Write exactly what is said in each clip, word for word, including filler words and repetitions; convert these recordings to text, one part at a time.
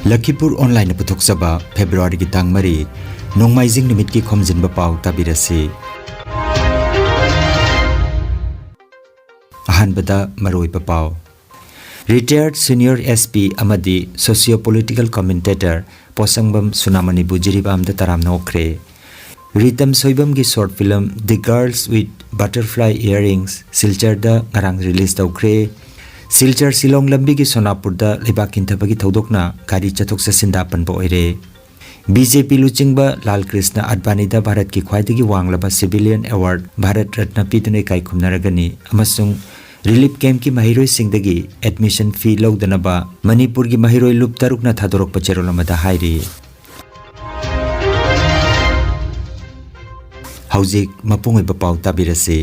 ꯂꯈꯤꯄꯨꯔ ꯑꯣꯟꯂꯥꯏꯟꯅ ꯄꯨꯊꯣꯛꯆꯕ ꯐꯦꯕ꯭ꯔꯨꯋꯥꯔꯤꯒꯤ ꯇꯥꯡ ꯃꯔꯤ, ꯅꯣꯡꯃꯥꯏꯖꯤꯡ ꯅꯨꯃꯤꯠꯀꯤ ꯈꯣꯝꯖꯤꯟꯕ ꯄꯥꯎ ꯇꯥꯕꯤꯔꯁꯤ꯫ ꯑꯍꯥꯟꯕꯗ ꯃꯔꯨꯑꯣꯏꯕ ꯄꯥꯎ꯫ Retired senior S P ꯑꯃꯗꯤ socio political commentator ꯄꯣꯠꯁꯪꯕꯝ ꯁꯨꯅꯥꯃꯅꯤꯕꯨ ꯖꯤꯔꯤꯕꯥꯝꯗ ꯇꯔꯥꯝꯅ ꯑꯣꯛꯈ꯭ꯔꯦ꯫ ꯔꯤꯇꯝ ꯁꯣꯏꯕꯝꯒꯤ short film The Girls with Butterfly Earrings ꯁꯤꯜꯆꯔꯗ ꯉꯔꯥꯡ release ꯇꯧꯈ꯭ꯔꯦ꯫ ꯁꯤꯜꯆꯔ ꯁꯤꯂꯣꯡ ꯂꯝꯕꯤꯒꯤ ꯁꯣꯅꯥꯄꯨꯔꯗ ꯂꯩꯕꯥꯛ ꯀꯤꯟꯊꯕꯒꯤ ꯊꯧꯗꯣꯛꯅ ꯒꯥꯔꯤ ꯆꯠꯊꯣꯛ ꯆꯠꯁꯤꯟꯗ ꯑꯄꯟꯕ ꯑꯣꯏꯔꯦ꯫ ꯕꯤ ꯖꯦ ꯄꯤ ꯂꯨꯆꯤꯡꯕ ꯂꯥꯜ ꯀ꯭ꯔꯤꯁꯅ ꯑꯗꯚꯥꯅꯤꯗ ꯚꯥꯔꯠꯀꯤ ꯈ꯭ꯋꯥꯏꯗꯒꯤ ꯋꯥꯡꯂꯕ civilian award ꯚꯥꯔꯠ ꯔꯠꯅ ꯄꯤꯗꯨꯅ ꯏꯀꯥꯏ ꯈꯨꯝꯅꯔꯒꯅꯤ ꯑꯃꯁꯨꯡ relief campꯀꯤ ꯃꯍꯩꯔꯣꯏꯁꯤꯡꯗꯒꯤ admission fee ꯂꯧꯗꯅꯕ ꯃꯅꯤꯄꯨꯔꯒꯤ ꯃꯍꯩꯔꯣꯏ ꯂꯨꯞ ꯇꯔꯨꯛꯅ ꯊꯥꯗꯣꯔꯛꯄ ꯆꯦꯔꯣꯜ ꯑꯃꯗ ꯍꯥꯏꯔꯤ꯫ ꯍꯧꯖꯤꯛ ꯃꯄꯨꯡ ꯑꯣꯏꯕ ꯄꯥꯎ ꯇꯥꯕꯤꯔꯁꯤ꯫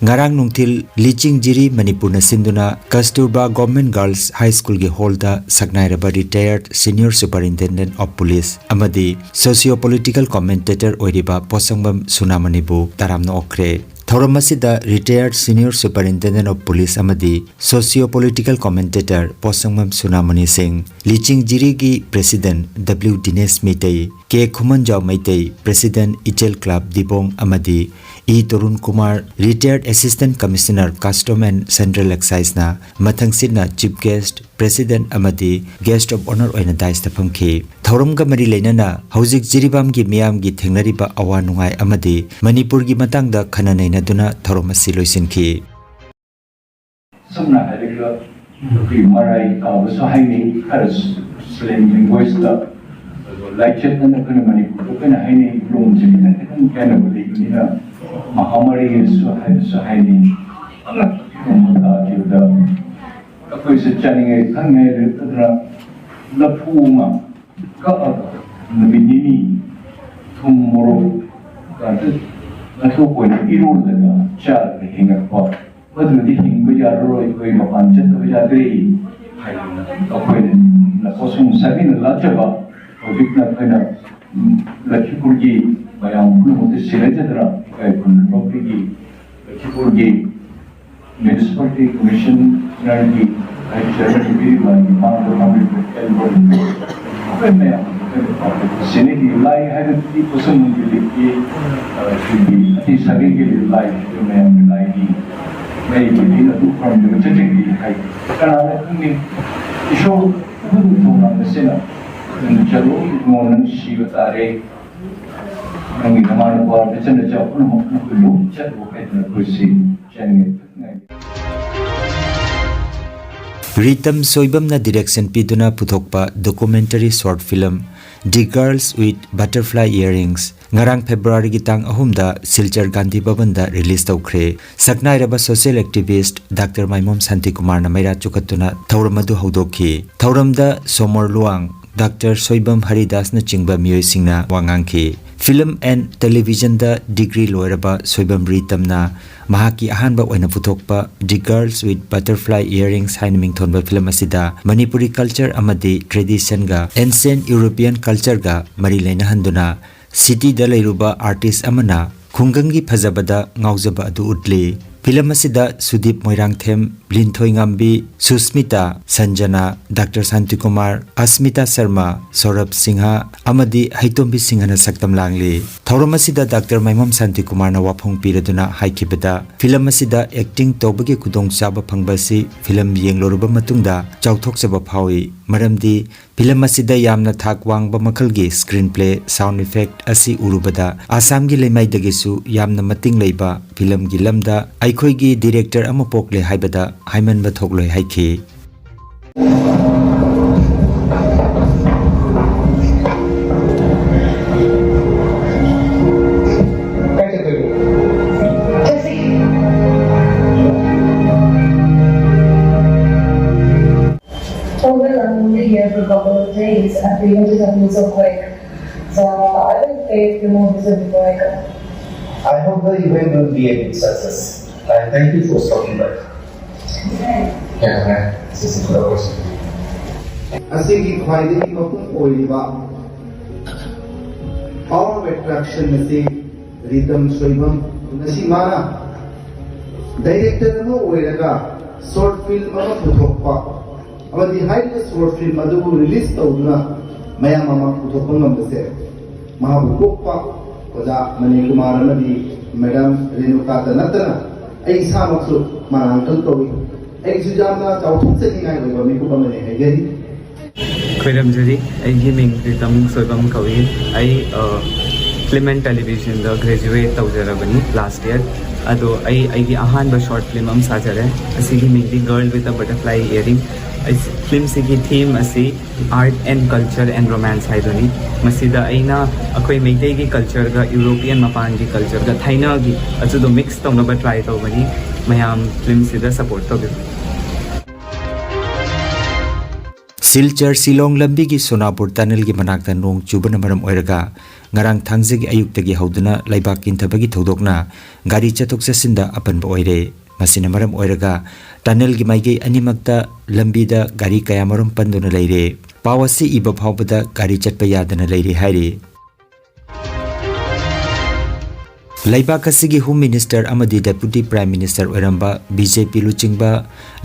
ꯉꯔꯥꯡ ꯅꯨꯡꯊꯤꯜ ꯂꯤꯆꯤꯡ ꯖꯤꯔꯤ ꯃꯅꯤꯄꯨꯔꯅ ꯁꯤꯟꯗꯨꯅ ꯀꯁꯇꯨꯔꯕꯥ Government Girls High Schoolꯒꯤ hallꯗ ꯁꯛꯅꯥꯏꯔꯕ retired senior superintendent of police ꯑꯃꯗꯤ socio political commentator ꯑꯣꯏꯔꯤꯕ ꯄꯣꯠꯁꯪꯕꯝ ꯁꯨꯅꯥꯃꯅꯤꯕꯨ ꯇꯔꯥꯝꯅ ꯑꯣꯛꯈ꯭ꯔꯦ꯫ ꯊꯧꯔꯝ ꯑꯁꯤꯗ retired senior superintendent of police ꯑꯃꯗꯤ socio political commentator Potsangbam Sunamani Singh, ꯂꯤꯆꯤꯡ ꯖꯤꯔꯤꯒꯤ president W Dinesh Meitei, K Khumanjao Meitei, president Ichel club Dibong ꯑꯃꯗꯤ E Tarun Kumar, retired assistant commissioner custom and central exciseꯅ ꯃꯊꯪꯁꯤꯠꯅ chief guest, president ꯑꯃꯗꯤ guest of honour ꯑꯣꯏꯅ daisꯇ ꯐꯝꯈꯤ꯫ ꯊꯧꯔꯝꯒ ꯃꯔꯤ ꯂꯩꯅꯅ ꯍꯧꯖꯤꯛ ꯖꯤꯔꯤꯕꯥꯝꯒꯤ ꯃꯤꯌꯥꯝꯒꯤ ꯊꯦꯡꯅꯔꯤꯕ ꯑꯋꯥ ꯅꯨꯡꯉꯥꯏ ꯑꯃꯗꯤ ꯃꯅꯤꯄꯨꯔꯒꯤ ꯃꯇꯥꯡꯗ ꯈꯟꯅ ꯅꯩꯅꯗꯨꯅ ꯊꯧꯔꯝ ꯑꯁꯤ ꯂꯣꯏꯁꯤꯟꯈꯤ꯫ ꯁꯝꯅ ꯍꯥꯏꯔꯒ ꯑꯩꯈꯣꯏ ꯃꯔꯥꯏ ꯇꯥꯕꯁꯨ ꯍꯥꯏꯅꯩ, ꯈꯔ slang languageꯇ, ꯑꯗꯣ ꯂꯥꯏꯆꯠ ꯑꯅ ꯑꯩꯈꯣꯏꯅ ꯃꯅꯤꯄꯨꯔꯗ ꯑꯩꯈꯣꯏꯅ ꯍꯥꯏꯅꯩ, ꯂꯣꯟꯁꯤꯒ ꯈꯤꯇꯪ ꯈꯦꯠꯅꯕ ꯂꯩꯕꯅꯤꯅ ꯃꯍꯥꯃꯥꯔꯤꯁꯨ ꯍꯥꯏꯕꯁꯨ ꯍꯥꯏꯅꯩ꯫ ꯑꯉꯛꯄ ꯐꯤꯕꯝ ꯑꯃ ꯇꯥꯈꯤꯕꯗ ꯑꯩꯈꯣꯏꯁꯨ ꯆꯥꯅꯤꯡꯉꯥꯏ ꯊꯛꯅꯤꯡꯉꯥꯏ ꯂꯩꯔꯛꯇꯗꯅ ꯂꯐꯨ ꯑꯃ ꯀꯛꯑꯒ ꯅꯨꯃꯤꯠ ꯅꯤꯅꯤ ꯊꯨꯝ ꯃꯣꯔꯣꯛ ꯀꯥꯗ ꯂꯐꯨ ꯑꯣꯏꯅ ꯏꯔꯣꯜꯂꯒ ꯆꯥꯔꯒ ꯍꯤꯡꯉꯛꯄ꯫ ꯃꯗꯨꯗꯤ ꯍꯤꯡꯕ ꯌꯥꯔꯔꯣꯏ, ꯑꯩꯈꯣꯏ ꯃꯄꯥꯟ ꯆꯠꯇꯕ ꯌꯥꯗ꯭ꯔꯦ ꯍꯥꯏꯗꯅ ꯑꯩꯈꯣꯏꯅ ꯄꯣꯠꯁꯨꯝ ꯁꯥꯕꯤꯅ ꯂꯥꯛꯆꯕ꯫ ꯍꯧꯖꯤꯛꯅ ꯑꯩꯈꯣꯏꯅ, ꯎꯝ, ꯂꯈꯤꯄꯨꯔꯒꯤ ꯃꯌꯥꯝ ꯄꯨꯝꯅꯃꯛꯇ ꯁꯤꯟꯅꯖꯗꯅ ꯏꯀꯥꯏ ꯈꯨꯝꯅꯕ ꯑꯩꯈꯣꯏꯒꯤ ꯂꯈꯤꯄꯨꯔꯒꯤ Municipality Commissionerꯒꯤ ꯍꯥꯏꯖꯔꯤꯕ ꯃꯥꯒꯤ ꯃꯥꯡꯗ ꯐꯝꯂꯤꯕ ꯑꯦꯜꯕꯝ ꯑꯩꯈꯣꯏ ꯃꯌꯥꯝ ꯑꯩꯈꯣꯏꯅ ꯄꯥꯝꯖꯕ ꯁꯤꯅꯦꯒꯤ ꯂꯥꯏ ꯍꯥꯏꯕꯗꯤ ꯄꯣꯠꯁꯛ ꯅꯨꯡꯒꯤ ꯂꯤꯛꯀꯤ ꯑꯩꯈꯣꯏꯒꯤ ꯑꯇꯩ ꯁꯥꯒꯩꯒꯤ ꯂꯥꯏ ꯑꯩꯈꯣꯏ ꯃꯌꯥꯝꯒꯤ ꯂꯥꯏꯅꯤ꯫ ꯃꯩꯒꯤ ꯃꯤꯅ ꯑꯗꯨ ꯈꯨꯔꯨꯝꯗꯨꯅ ꯆꯠꯆꯈꯤ ꯍꯥꯏ꯫ ꯀꯅꯥꯅ ꯈꯪꯅꯤ? ꯏꯁꯣꯔ ꯑꯗꯨꯒꯤ ꯊꯧꯅꯥ ꯑꯁꯤꯅ ꯆꯠꯂꯨ ꯏꯕꯨꯡꯉꯣ ꯅꯪ ꯁꯤꯕ ꯇꯥꯔꯦ꯫ ꯅꯪꯒꯤ ꯅꯃꯥ ꯅꯄꯥ ꯅꯆꯟ ꯅꯆꯥ ꯄꯨꯝꯅꯃꯛ ꯅꯈꯣꯏ ꯂꯣꯏ ꯆꯠꯂꯨ ꯍꯥꯏꯗꯅ ꯑꯩꯈꯣꯏꯁꯤ ꯆꯦꯟꯒꯦ꯫ ꯔꯤꯇꯝ ꯁꯣꯏꯕꯝꯅ ꯗꯤꯔꯦꯛꯁꯟ ꯄꯤꯗꯨꯅ ꯄꯨꯊꯣꯛꯄ documentary short film The Girls with Butterfly Earrings ꯉꯔꯥꯡ ꯐꯦꯕ꯭ꯔꯨꯋꯥꯔꯤꯒꯤ ꯇꯥꯡ ꯑꯍꯨꯝꯗ ꯁꯤꯜꯆꯔ ꯒꯥꯟꯙꯤ ꯚꯕꯟꯗ ꯔꯤꯂꯤꯖ ꯇꯧꯈ꯭ꯔꯦ꯫ ꯁꯛꯅꯥꯏꯔꯕ ꯁꯣꯁꯤꯌꯦꯜ ꯑꯦꯛꯇꯤꯚꯤꯁ꯭ꯠ ꯗꯥꯛꯇꯔ ꯃꯥꯏꯃꯣꯝ ꯁꯥꯟꯇꯤꯀꯨꯃꯥꯔꯅ ꯃꯩꯔꯥ ꯆꯨꯈꯠꯇꯨꯅ ꯊꯧꯔꯝ ꯑꯗꯨ ꯍꯧꯗꯣꯛꯈꯤ꯫ ꯊꯧꯔꯝꯗ ꯁꯣꯃꯣꯔ ꯂꯨꯋꯥꯡ, ꯗꯥꯛꯇꯔ ꯁꯣꯏꯕꯝ ꯍꯔꯤꯗꯥꯁꯅꯆꯤꯡꯕ ꯃꯤꯑꯣꯏꯁꯤꯡꯅ ꯋꯥ ꯉꯥꯡꯈꯤ꯫ ꯐꯤꯂꯝ ꯑꯦꯟ ꯇꯦꯂꯤꯚꯤꯖꯟꯗ ꯗꯤꯒ꯭ꯔꯤ ꯂꯣꯏꯔꯕ ꯁꯣꯏꯕꯝ ꯔꯤꯇꯝꯅ ꯃꯍꯥꯛꯀꯤ ꯑꯍꯥꯟꯕ ꯑꯣꯏꯅ ꯄꯨꯊꯣꯛꯄ The Girls with Butterfly Earrings ꯍꯥꯏꯅ ꯃꯤꯡꯊꯣꯟꯕ ꯐꯤꯂꯝ ꯑꯁꯤꯗ ꯃꯅꯤꯄꯨꯔꯤ ꯀꯜꯆꯔ ꯑꯃꯗꯤ ꯇ꯭ꯔꯦꯗꯤꯁꯟꯒ ꯑꯦꯟꯁꯦꯟ ꯌꯨꯔꯣꯄꯤꯌꯟ ꯀꯜꯆꯔꯒ ꯃꯔꯤ ꯂꯩꯅꯍꯟꯗꯨꯅ ꯁꯤꯇꯤꯗ ꯂꯩꯔꯨꯕ ꯑꯥꯔꯇꯤꯁ꯭ꯠ ꯑꯃꯅ ꯈꯨꯡꯒꯪꯒꯤ ꯐꯖꯕꯗ ꯉꯥꯎꯖꯕ ꯑꯗꯨ ꯎꯠꯂꯤ꯫ ꯐꯤꯂꯝ ꯑꯁꯤꯗ ꯁꯨꯗꯤꯞ ꯃꯣꯏꯔꯥꯡꯊꯦꯝ, ꯂꯤꯟꯊꯣꯏꯉꯥꯝꯕꯤ, ꯁꯨꯁꯃꯤꯇꯥ, ꯁꯟꯖꯅꯥ, ꯗꯥꯛꯇꯔ ꯁꯥꯟꯇꯤꯀꯨꯃꯥꯔ, ꯑꯁꯃꯤꯇꯥ ꯁꯔꯃ, ꯁꯧꯔꯚ ꯁꯤꯡꯍ ꯑꯃꯗꯤ ꯍꯩꯇꯣꯝꯕꯤ ꯁꯤꯡꯍꯅ ꯁꯛꯇꯝ ꯂꯥꯡꯂꯤ꯫ ꯊꯧꯔꯝ ꯑꯁꯤꯗ ꯗꯥꯛꯇꯔ ꯃꯥꯏꯃꯣꯝ ꯁꯥꯟꯇꯤꯀꯨꯃꯥꯔꯅ ꯋꯥꯐꯣꯡ ꯄꯤꯔꯗꯨꯅ ꯍꯥꯏꯈꯤꯕꯗ, ꯐꯤꯂꯝ ꯑꯁꯤꯗ ꯑꯦꯛꯇꯤꯡ ꯇꯧꯕꯒꯤ ꯈꯨꯗꯣꯡꯆꯥꯕ ꯐꯪꯕ ꯑꯁꯤ ꯐꯤꯂꯝ ꯌꯦꯡꯂꯨꯔꯕ ꯃꯇꯨꯡꯗ ꯆꯥꯎꯊꯣꯛꯆꯕ ꯐꯥꯎꯏ, ꯃꯔꯝꯗꯤ ꯐꯤꯂꯝ ꯑꯁꯤꯗ ꯌꯥꯝꯅ ꯊꯥꯛ ꯋꯥꯡꯕ ꯃꯈꯜꯒꯤ screenplay, sound effect ꯑꯁꯤ ꯎꯔꯨꯕꯗ ꯑꯁꯥꯝꯒꯤ ꯂꯩꯃꯥꯏꯗꯒꯤꯁꯨ ꯌꯥꯝꯅ ꯃꯇꯤꯡ ꯂꯩꯕ ꯐꯤꯂꯝꯒꯤ ꯂꯝꯗ ꯑꯩꯈꯣꯏꯒꯤ ꯗꯤꯔꯦꯛꯇꯔ ꯑꯃ ꯄꯣꯛꯂꯦ ꯍꯥꯏꯕꯗ ꯍꯥꯏꯃꯟꯕ ꯊꯣꯛꯂꯣꯏ ꯍꯥꯏꯈꯤ꯫ Well, I'm only here for a couple of days. I've been to the hills of Quake. So I will pay a few more visits before I go. I hope the event will be a big success. I thank you for stopping by. Yeah, this is the question. ꯑꯁꯤꯒꯤ ꯈ꯭ꯋꯥꯏꯗꯒꯤ ꯃꯄꯨꯡ ꯑꯣꯏꯔꯤꯕ power of attraction ꯑꯁꯤ ꯔꯤꯇꯝ ꯁꯣꯏꯕꯝ꯫ ꯉꯁꯤ ꯃꯥꯅ director ꯑꯃ ꯑꯣꯏꯔꯒ Short film ꯑꯃ ꯄꯨꯊꯣꯛꯄ ꯑꯃꯗꯤ ꯍꯥꯏꯔꯤꯕ short film ꯑꯗꯨꯕꯨ release ꯇꯧꯗꯨꯅ ꯃꯌꯥꯝ ꯃꯃꯥꯡ ꯄꯨꯊꯣꯛꯄ ꯉꯝꯕꯁꯦ ꯃꯍꯥꯛꯄꯨ ꯄꯣꯛꯄ ꯑꯣꯖꯥ ꯃꯅꯤꯀꯨꯃꯥꯔ ꯑꯃꯗꯤ madam ꯔꯦꯅꯨꯀꯥꯇ ꯅꯠꯇꯅ ꯑꯩ ꯏꯁꯥꯃꯛꯁꯨ ꯃꯅꯥꯡꯀꯜ ꯀꯧꯏ꯫ ꯑꯩꯁꯨ ꯌꯥꯝꯅ ꯆꯥꯎꯊꯣꯛꯆꯅꯤꯡꯉꯥꯏ ꯑꯣꯏꯕ ꯃꯤꯀꯨꯞ ꯑꯃꯅꯤ ꯍꯥꯏꯖꯔꯤ꯫ ꯈꯣꯏꯔꯝꯖꯔꯤ꯫ ꯑꯩꯒꯤ ꯃꯤꯡ ꯄ꯭ꯔꯤꯇꯝ ꯁꯣꯏꯕꯝ ꯀꯧꯏ꯫ ꯑꯩ film and televisionꯗ graduate ꯇꯧꯖꯔꯕꯅꯤ last year꯫ ꯑꯗꯣ ꯑꯩ ꯑꯩꯒꯤ ꯑꯍꯥꯟꯕ short film ꯑꯃ ꯁꯥꯖꯔꯦ꯫ ꯑꯁꯤꯒꯤ ꯃꯤꯡꯗꯤ Girl with a Butterfly Earring꯫ Filmꯁꯤꯒꯤ theme ꯑꯁꯤ Art and Culture and Romance ꯍꯥꯏꯗꯨꯅꯤ꯫ ꯃꯁꯤꯗ ꯑꯩꯅ ꯑꯩꯈꯣꯏ ꯃꯩꯇꯩꯒꯤ cultureꯒ European ꯃꯄꯥꯟꯒꯤ cultureꯒ ꯊꯥꯏꯅꯒꯤ ꯑꯗꯨꯗꯣ mix ꯇꯧꯅꯕ try ꯇꯧꯕꯅꯤ꯫ ꯃꯌꯥꯝ filmꯁꯤꯗ support ꯇꯧꯕꯤꯌꯨ꯫ ꯁꯤꯜꯆꯔ ꯁꯤꯂꯣꯡ ꯂꯝꯕꯤꯒꯤ ꯁꯣꯅꯥꯄꯨꯔ ꯇꯅꯦꯜꯒꯤ ꯃꯅꯥꯛꯇ ꯅꯣꯡ ꯆꯨꯕꯅ ꯃꯔꯝ ꯑꯣꯏꯔꯒ ꯉꯔꯥꯡ ꯊꯥꯡꯖꯒꯤ ꯑꯌꯨꯛꯇꯒꯤ ꯍꯧꯗꯨꯅ ꯂꯩꯕꯥꯛ ꯀꯤꯟꯊꯕꯒꯤ ꯊꯧꯗꯣꯛꯅ ꯒꯥꯔꯤ ꯆꯠꯊꯣꯛ ꯆꯠꯁꯤꯟꯗ ꯑꯄꯟꯕ ꯑꯣꯏꯔꯦ꯫ ꯃꯁꯤꯅ ꯃꯔꯝ ꯑꯣꯏꯔꯒ ꯇꯅꯦꯜꯒꯤ ꯃꯥꯏꯀꯩ ꯑꯅꯤꯃꯛꯇ ꯂꯝꯕꯤꯗ ꯒꯥꯔꯤ ꯀꯌꯥꯃꯔꯨꯝ ꯄꯟꯗꯨꯅ ꯂꯩꯔꯦ꯫ ꯄꯥꯎ ꯑꯁꯤ ꯏꯕ ꯐꯥꯎꯕꯗ ꯒꯥꯔꯤ ꯆꯠꯄ ꯌꯥꯗꯅ ꯂꯩꯔꯦ ꯍꯥꯏꯔꯤ꯫ ꯂꯩꯕꯥꯛ ꯑꯁꯤꯒꯤ Home Minister ꯑꯃꯗꯤ Deputy Prime Minister ꯑꯣꯏꯔꯝꯕ BJP ꯂꯨꯆꯤꯡꯕ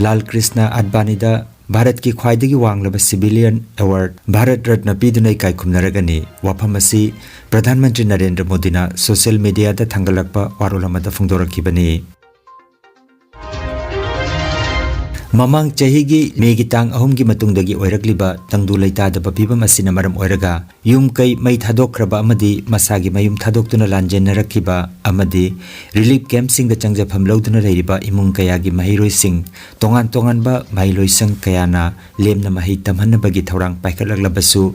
ꯂꯥꯜ ꯀ꯭ꯔꯤꯁꯅ ꯑꯗꯕꯥꯅꯤꯗ ꯚꯥꯔꯠꯀꯤ ꯈ꯭ꯋꯥꯏꯗꯒꯤ ꯋꯥꯡꯂꯕ civilian award ꯚꯥꯔꯠ ꯔꯠꯅ ꯄꯤꯗꯨꯅ ꯏꯀꯥꯏ ꯈꯨꯝꯅꯔꯒꯅꯤ꯫ ꯋꯥꯐꯝ ꯑꯁꯤ ꯄ꯭ꯔꯙꯥꯟ ꯃꯟꯇ꯭ꯔꯤ ꯅꯔꯦꯟꯗ꯭ꯔ ꯃꯣꯗꯤꯅ social mediaꯗ ꯊꯥꯡꯒꯠꯂꯛꯄ ꯋꯥꯔꯣꯜ ꯑꯃꯗ ꯐꯣꯡꯗꯣꯔꯛꯈꯤꯕꯅꯤ꯫ ꯃꯃꯥꯡ ꯆꯍꯤꯒꯤ ꯃꯦꯒꯤ ꯇꯥꯡ ꯑꯍꯨꯝꯒꯤ ꯃꯇꯨꯡꯗꯒꯤ ꯑꯣꯏꯔꯛꯂꯤꯕ ꯇꯪꯗꯨ ꯂꯩꯇꯥꯗꯕ ꯐꯤꯕꯝ ꯑꯁꯤꯅ ꯃꯔꯝ ꯑꯣꯏꯔꯒ ꯌꯨꯝ ꯀꯩ ꯃꯩ ꯊꯥꯗꯣꯛꯈ꯭ꯔꯕ ꯑꯃꯗꯤ ꯃꯁꯥꯒꯤ ꯃꯌꯨꯝ ꯊꯥꯗꯣꯛꯇꯨꯅ ꯂꯥꯟꯖꯦꯟꯅꯔꯛꯈꯤꯕ ꯑꯃꯗꯤ relief campꯁꯤꯡꯗ ꯆꯪꯖꯐꯝ ꯂꯧꯗꯨꯅ ꯂꯩꯔꯤꯕ ꯏꯃꯨꯡ ꯀꯌꯥꯒꯤ ꯃꯍꯩꯔꯣꯏꯁꯤꯡ ꯇꯣꯉꯥꯟ ꯇꯣꯉꯥꯟꯕ ꯃꯍꯩꯂꯣꯏꯁꯪ ꯀꯌꯥꯅ ꯂꯦꯝꯅ ꯃꯍꯩ ꯇꯝꯍꯟꯅꯕꯒꯤ ꯊꯧꯔꯥꯡ ꯄꯥꯏꯈꯠꯂꯛꯂꯕꯁꯨ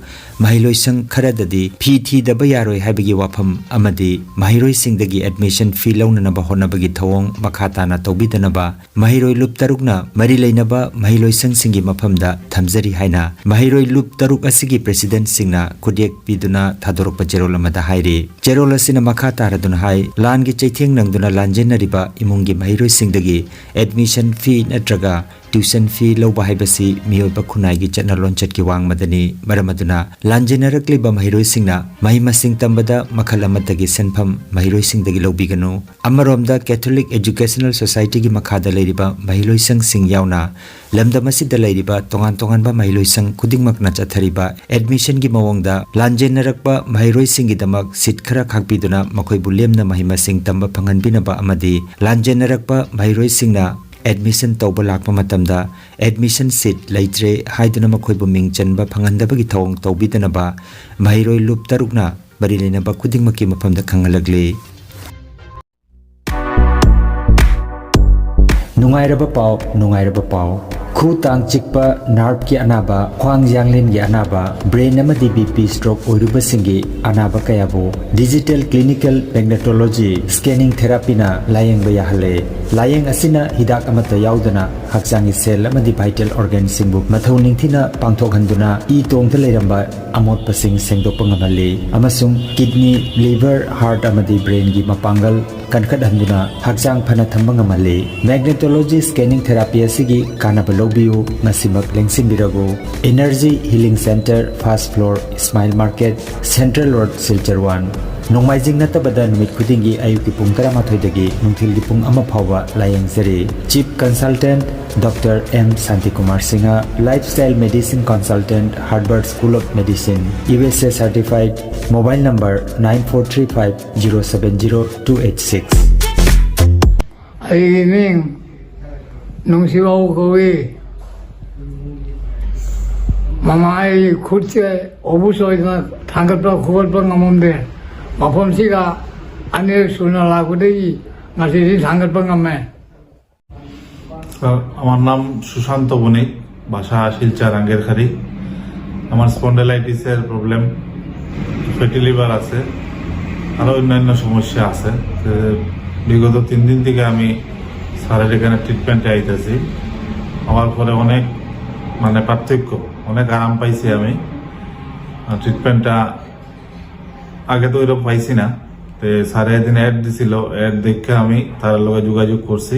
ꯃꯍꯩꯂꯣꯏꯁꯪ ꯈꯔꯗꯗꯤ ꯐꯤ ꯊꯤꯗꯕ ꯌꯥꯔꯣꯏ ꯍꯥꯏꯕꯒꯤ ꯋꯥꯐꯝ ꯑꯃꯗꯤ ꯃꯍꯩꯔꯣꯏꯁꯤꯡꯗꯒꯤ admission fee ꯂꯧꯅꯅꯕ ꯍꯣꯠꯅꯕꯒꯤ ꯊꯧꯑꯣꯡ ꯃꯈꯥ ꯇꯥꯅ ꯇꯧꯕꯤꯗꯅꯕ ꯃꯍꯩꯔꯣꯏ ꯂꯨꯞ ꯇꯔꯨꯛꯅ ꯃꯔꯤ ꯂꯩꯅꯕ ꯃꯍꯩꯂꯣꯏꯁꯪꯁꯤꯡꯒꯤ ꯃꯐꯝꯗ ꯊꯝꯖꯔꯤ ꯍꯥꯏꯅ ꯃꯍꯩꯔꯣꯏ ꯂꯨꯞ ꯇꯔꯨꯛ ꯑꯁꯤꯒꯤ presidentꯁꯤꯡꯅ ꯈꯨꯗꯦꯛ ꯄꯤꯗꯨꯅ ꯊꯥꯗꯣꯔꯛꯄ ꯆꯦꯔꯣꯜ ꯑꯃꯗ ꯍꯥꯏꯔꯤ꯫ ꯆꯦꯔꯣꯜ ꯑꯁꯤꯅ ꯃꯈꯥ ꯇꯥꯔꯗꯨꯅ ꯍꯥꯏ, ꯂꯥꯟꯒꯤ ꯆꯩꯊꯦꯡ ꯅꯪꯗꯨꯅ ꯂꯥꯟꯖꯦꯟꯅꯔꯤꯕ ꯏꯃꯨꯡꯒꯤ ꯃꯍꯩꯔꯣꯏꯁꯤꯡꯗꯒꯤ admission fee ꯅꯠꯇ꯭ꯔꯒ ꯇ꯭ꯌꯨꯁꯟ ꯐꯤ ꯂꯧꯕ ꯍꯥꯏꯕꯁꯤ ꯃꯤꯑꯣꯏꯕ ꯈꯨꯟꯅꯥꯏꯒꯤ ꯆꯠꯅ ꯂꯣꯟꯆꯠꯀꯤ ꯋꯥꯡꯃꯗꯅꯤ꯫ ꯃꯔꯝ ꯑꯗꯨꯅ ꯂꯥꯟꯖꯦꯟꯅꯔꯛꯂꯤꯕ ꯃꯍꯩꯔꯣꯏꯁꯤꯡꯅ ꯃꯍꯩ ꯃꯁꯤꯡ ꯇꯝꯕꯗ ꯃꯈꯜ ꯑꯃꯠꯇꯒꯤ ꯁꯦꯟꯐꯝ ꯃꯍꯩꯔꯣꯏꯁꯤꯡꯗꯒꯤ ꯂꯧꯕꯤꯒꯅꯨ꯫ ꯑꯃꯔꯣꯝꯗ Catholic Educational Societyꯒꯤ ꯃꯈꯥꯗ ꯂꯩꯔꯤꯕ ꯃꯍꯩꯂꯣꯏꯁꯪꯁꯤꯡ ꯌꯥꯎꯅ ꯂꯝꯗꯝ ꯑꯁꯤꯗ ꯂꯩꯔꯤꯕ ꯇꯣꯉꯥꯟ ꯇꯣꯉꯥꯟꯕ ꯃꯍꯩꯂꯣꯏꯁꯪ ꯈꯨꯗꯤꯡꯃꯛꯅ ꯆꯠꯊꯔꯤꯕ admissionꯒꯤ ꯃꯑꯣꯡꯗ ꯂꯥꯟꯖꯦꯟꯅꯔꯛꯄ ꯃꯍꯩꯔꯣꯏꯁꯤꯡꯒꯤꯗꯃꯛ seat ꯈꯔ ꯈꯥꯛꯄꯤꯗꯨꯅ ꯃꯈꯣꯏꯕꯨ ꯂꯦꯝꯅ ꯃꯍꯩ ꯃꯁꯤꯡ ꯇꯝꯕ ꯐꯪꯍꯟꯕꯤꯅꯕ ꯑꯃꯗꯤ ꯂꯥꯟꯖꯦꯟꯅꯔꯛꯄ ꯃꯍꯩꯔꯣꯏꯁꯤꯡꯅ admission ꯇꯧꯕ ꯂꯥꯛꯄ ꯃꯇꯝꯗ admission seat ꯂꯩꯇ꯭ꯔꯦ ꯍꯥꯏꯗꯨꯅ ꯃꯈꯣꯏꯕꯨ ꯃꯤꯡ ꯆꯟꯕ ꯐꯪꯍꯟꯗꯕꯒꯤ ꯊꯧꯑꯣꯡ ꯇꯧꯕꯤꯗꯅꯕ ꯃꯍꯩꯔꯣꯏ ꯂꯨꯞ ꯇꯔꯨꯛꯅ ꯃꯔꯤ ꯂꯩꯅꯕ ꯈꯨꯗꯤꯡꯃꯛꯀꯤ ꯃꯐꯝꯗ ꯈꯪꯍꯜꯂꯛꯂꯤ꯫ ꯅꯨꯡꯉꯥꯏꯔꯕ ꯄꯥꯎ, ꯅꯨꯡꯉꯥꯏꯔꯕ ꯄꯥꯎ꯫ ꯈꯨ ꯇꯥꯡ ꯆꯤꯛꯄ, nerveꯀꯤ ꯑꯅꯥꯕ, ꯈ꯭ꯋꯥꯡ ꯌꯥꯡꯂꯦꯟꯒꯤ ꯑꯅꯥꯕ, brain ꯑꯃꯗꯤ BP stroke ꯑꯣꯏꯔꯨꯕꯁꯤꯡꯒꯤ ꯑꯅꯥꯕ ꯀꯌꯥꯕꯨ digital clinical magnetology scanning therapyꯅ ꯂꯥꯌꯦꯡꯕ ꯌꯥꯍꯜꯂꯦ꯫ ꯂꯥꯌꯦꯡ ꯑꯁꯤꯅ ꯍꯤꯗꯥꯛ ꯑꯃꯠꯇ ꯌꯥꯎꯗꯅ ꯍꯛꯆꯥꯡꯒꯤ cell ꯑꯃꯗꯤ vital organꯁꯤꯡꯕꯨ ꯃꯊꯧ ꯅꯤꯡꯊꯤꯅ ꯄꯥꯡꯊꯣꯛꯍꯟꯗꯨꯅ ꯏ ꯇꯣꯡꯗ ꯂꯩꯔꯝꯕ ꯑꯃꯣꯠꯄꯁꯤꯡ ꯁꯦꯡꯗꯣꯛꯄ ꯉꯝꯍꯜꯂꯤ ꯑꯃꯁꯨꯡ kidney, liver, heart ꯑꯃꯗꯤ brainꯒꯤ ꯃꯄꯥꯡꯒꯜ ꯀꯟꯈꯠꯍꯟꯗꯨꯅ ꯍꯛꯆꯥꯡ ꯐꯅ ꯊꯝꯕ ꯉꯝꯍꯜꯂꯤ꯫ Magnetology scanning therapy ꯑꯁꯤꯒꯤ ꯀꯥꯟꯅꯕ ꯂꯧꯕꯤꯌꯨ, ꯉꯁꯤꯃꯛ ꯂꯦꯡꯁꯤꯟꯕꯤꯔꯕꯨ꯫ Energy Healing Centre, first floor, Smile Market, Central Road, Silchar one꯫ ꯅꯣꯡꯃꯥꯏꯖꯤꯡ ꯅꯠꯇꯕꯗ ꯅꯨꯃꯤꯠ ꯈꯨꯗꯤꯡꯒꯤ ꯑꯌꯨꯛꯀꯤ ꯄꯨꯡ ꯇꯔꯥꯃꯥꯊꯣꯏꯗꯒꯤ ꯅꯨꯡꯊꯤꯜꯒꯤ ꯄꯨꯡ ꯑꯃ ꯐꯥꯎꯕ ꯂꯥꯌꯦꯡꯖꯔꯤ꯫ Chief Consultant Doctor M Shantikumar Singha, Lifestyle Medicine Consultant, Harvard School of Medicine, USA certified, mobile number nine four three five zero seven zero two eight six꯫ ꯑꯩꯒꯤ ꯃꯤꯡ ꯅꯨꯡꯁꯤꯕꯥꯎ ꯀꯧꯏ꯫ ꯃꯃꯥ ꯑꯩ ꯈꯨꯠꯁꯦ ꯑꯣꯕꯨꯁ ꯑꯣꯏꯗꯅ ꯊꯥꯡꯒꯠꯄ ꯈꯣꯀꯠꯄ ꯉꯝꯃꯝꯗꯦ꯫ ꯃꯐꯝꯁꯤꯒ ꯑꯅꯤꯔꯛ ꯁꯨꯅ ꯂꯥꯛꯄꯗꯒꯤ ꯉꯁꯤꯗꯤ ꯊꯥꯡꯒꯠꯄ ꯉꯝꯃꯦ꯫ স্যার, আমার নাম সুশান্ত বণিক, বাসা শিলচর আঙ্গেরখাড়ি। আমার স্পন্ডাইলাইটিসের প্রবলেম, ফ্যাটি লিভার আছে, আরও অন্যান্য সমস্যা আছে। তো বিগত তিন দিন থেকে আমি স্যারের এখানে ট্রিটমেন্টে আইতেছি। আমার পরে অনেক, মানে, পার্থক্য, অনেক আরাম পাইছি আমি। আর ট্রিটমেন্টটা আগে তো এরকম পাইছি না। তো স্যারে এদিন অ্যাড দিছিল, অ্যাড দেখে আমি তার লগে যোগাযোগ করছি।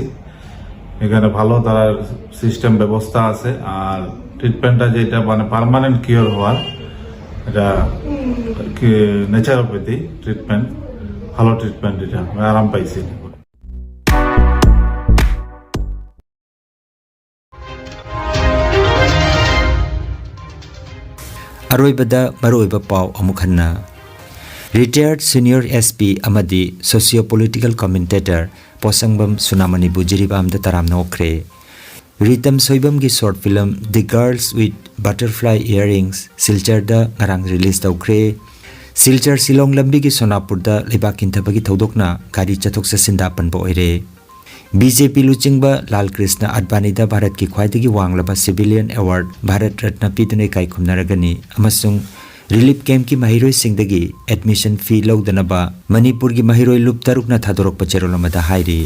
এখানে ভালো তারা সিস্টেম ব্যবস্থা আছে। আর ট্রিটমেন্টটা যেটা মানে পার্মানেন্ট কিওর হওয়ার, এটা কি ন্যাচারোপ্যাথি ট্রিটমেন্ট, ভালো ট্রিটমেন্ট, এটা আমি আরাম পাইছি। ꯑꯔꯣꯏꯕꯗ ꯃꯔꯨꯑꯣꯏꯕ ꯄꯥꯎ ꯑꯃꯨꯛ ꯍꯟꯅ꯫ Retired senior S P ꯑꯃꯗꯤ socio political commentator ꯄꯣꯠꯁꯪꯕꯝ ꯁꯨꯅꯥꯃꯅꯤꯕꯨ ꯖꯤꯔꯤꯕꯥꯝꯗ ꯇꯔꯥꯝꯅ ꯑꯣꯛꯈ꯭ꯔꯦ꯫ ꯔꯤꯇꯝ ꯁꯣꯏꯕꯝꯒꯤ short film The Girls with Butterfly Earrings ꯁꯤꯜꯆꯔꯗ ꯉꯔꯥꯡ ꯔꯤꯂꯤꯖ ꯇꯧꯈ꯭ꯔꯦ꯫ ꯁꯤꯜꯆꯔ ꯁꯤꯂꯣꯡ ꯂꯝꯕꯤꯒꯤ ꯁꯣꯅꯥꯄꯨꯔꯗ ꯂꯩꯕꯥꯛ ꯀꯤꯟꯊꯕꯒꯤ ꯊꯧꯗꯣꯛꯅ ꯒꯥꯔꯤ ꯆꯠꯊꯣꯛ ꯆꯠꯁꯤꯟꯗ ꯑꯄꯟꯕ ꯑꯣꯏꯔꯦ꯫ ꯕꯤ ꯖꯦ ꯄꯤ ꯂꯨꯆꯤꯡꯕ ꯂꯥꯜ ꯀ꯭ꯔꯤꯁꯅ ꯑꯗꯕꯥꯅꯤꯗ ꯚꯥꯔꯠꯀꯤ ꯈ꯭ꯋꯥꯏꯗꯒꯤ ꯋꯥꯡꯂꯕ civilian award ꯚꯥꯔꯠ ꯔꯠꯅ ꯄꯤꯗꯨꯅ ꯏꯀꯥꯏ ꯈꯨꯝꯅꯔꯒꯅꯤ ꯑꯃꯁꯨꯡ ꯔꯤꯂꯤꯐ ꯀꯦꯝꯞꯀꯤ ꯃꯍꯩꯔꯣꯏꯁꯤꯡꯗꯒꯤ ꯑꯦꯗꯃꯤꯁꯟ ꯐꯤ ꯂꯧꯗꯅꯕ ꯃꯅꯤꯄꯨꯔꯒꯤ ꯃꯍꯩꯔꯣꯏ ꯂꯨꯞ ꯇꯔꯨꯛꯅ ꯊꯥꯗꯣꯔꯛꯄ ꯆꯦꯔꯣꯜ ꯑꯃꯗ ꯍꯥꯏꯔꯤ꯫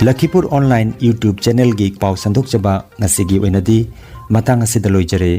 ꯂꯈꯤꯄꯨꯔ ꯑꯣꯟꯂꯥꯏꯟ YouTube ꯆꯦꯅꯦꯜꯒꯤ ꯄꯥꯎ ꯁꯟꯗꯣꯛꯆꯕ ꯉꯁꯤꯒꯤ ꯑꯣꯏꯅꯗꯤ ꯃꯇꯥꯡ ꯑꯁꯤꯗ ꯂꯣꯏꯖꯔꯦ꯫